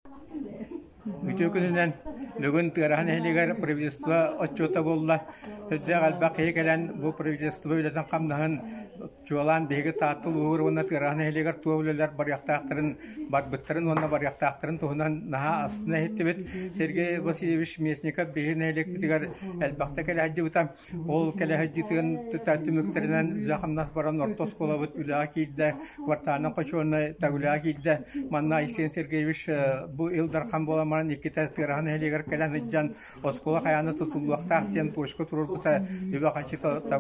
Үтүө күнүнэн бүгүн Тыараһа нэһилиэгэр правительство отчуота буолла. Үрдээх элбэх киһи кэлэн бу правительство үлэтин-хамнаһын чуолаан биһиги Таатта улууһугар уонна Тыараһа нэһилиэгэр туох үлэлэр барыахтаахтарын, барбыттарын уонна барыахтаахтарын туһунан наһаа астына иһиттибит. Сергей Васильевич Местников биһиги нэһилиэкпитигэр элбэхтэ кэлэ сылдьыбыта. Ол кэлэ сылдьыытын түмүктэринэн үлэ-хамнас баран орто оскуолабыт үлэҕэ киирдэ, квартальнай хочуолунай үлэҕэ киирдэ. Манна Айсен Сергеевич бу Ил Дархан буолан баран иккитэ Тыараһа нэһилиэгэр кэлэн сылдьан оскуола хайаан тутуллуохтаах диэн точка туруорбута үбэ-харчы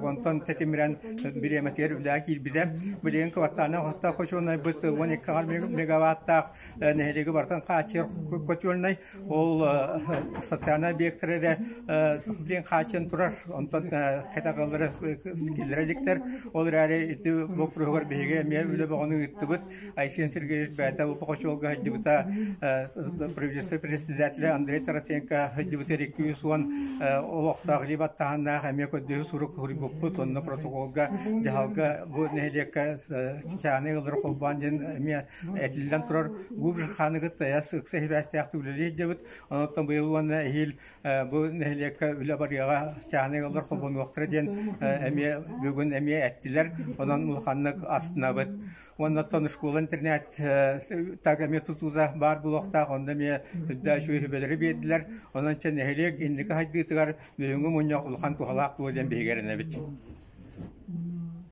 онтон тэтимирэн бириэмэтигэр үлэҕэ киирбитэ. Билигин квартальнай хочуолунайбыт 12 мегаваттаах нэһилиэги барытын хааччыйар котельнай. Ол социальнай объектары эрэ диэн хааччыйан турар, онтон кэтэҕэллэрэ киллэрэ иликтэр. Ол эрээри ити боппуруоһугар биһиги эмиэ үлэ бөҕөнү ыыттыбыт. Айсен Сергеевич бэйэтэ бу хочуолга сылдьыбыта, правительство председателэ Андрей Тарасенко сылдьыбыта 210 олохтоох илии баттааһыннаах эмиэ көрдөһүү сурук суруйбуппут. Онно протоколга, дьаһалга бу нэһилиэккэ социальнай ыаллары холбоон диэн эмиэ этиллэн турар Губжи хааны кытта ыкса сибээстээхтик үлэлии сылдьабыт. Онон быйыл уонна эһиил бу нэһилиэккэ үлэ барыаҕа чааһынай ыаллар холбонуохтара диэн эмиэ бүгүн эмиэ эттилэр. Онон улаханнык астынабыт. Уонна оттон школа-интернат так эмиэ тутуута баар буолуохтаах. Онно эмиэ үрдээх үчүгэй сүбэлэри биэрдилэр. Онон чэ нэһилиэк инники сайдыытыгар бүгүҥҥү мунньах улахан туһалаах буолуо диэн биһиги эрэнэбит.